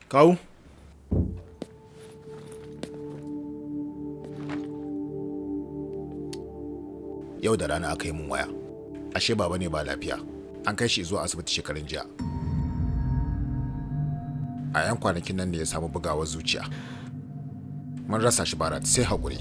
Kawu? Yau da rana aka yi mun waya. Ashe baba ne ba lafiya. An kai shi zuwa asibiti shekarun jiya. A 'yan kwanakin nan ne ya samu bugawar zuciya. Mun rasa shi, Barat, sai haƙuri.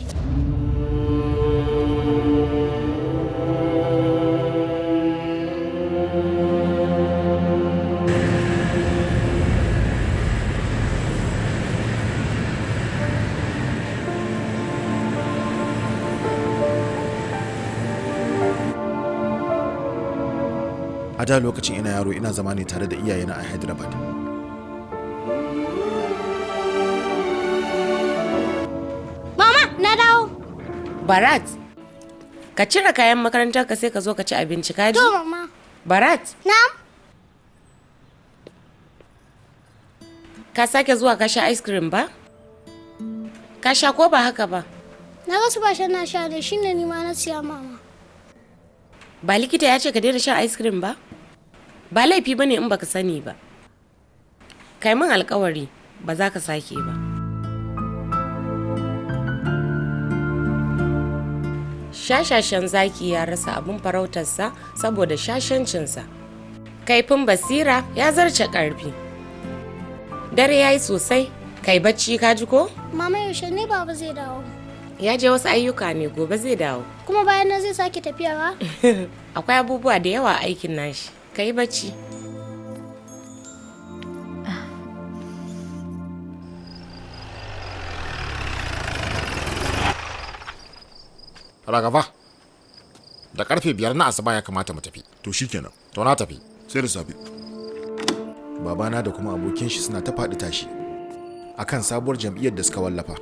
A da lokacin ina yaro, ina zama ne tare da iyayena a Hyderabad. Mama, na dawo. Barat, ka cire kayan makarantar ka, sai ka zo ka ci abinci, ka ji? To, mama. Barat, Na'am. ka sake zuwa ka sha ice cream ba? Ka sha ko ba haka ba? Na ga su ba na sha ne, shine ni ma na siya, mama. Ba likita ya ce ka daina shan ice cream ba? Ba laifi ba ne in baka sani ba. Kai min alkawari ba za ka sake ba. Shashashen zaki ya rasa abin farautarsa saboda shashancinsa. Kaifin basira ya zarce ƙarfi. Dare ya yi sosai, kai bacci, ka ji ko? Mama, yaushe ne baba zai dawo? Ya je wasu ayyuka ne, gobe zai dawo. Kuma bayan nan zai sake tafiya ba? Akwai abubuwa da yawa a aikin nashi. Kai bacci. Ragava, da karfe 5 na asuba ya kamata mu tafi. To shikenan. To, na tafi. Sai da safe. Babana da kuma abokin shi suna ta faɗi tashi akan sabuwar jam'iyyar da suka wallafa.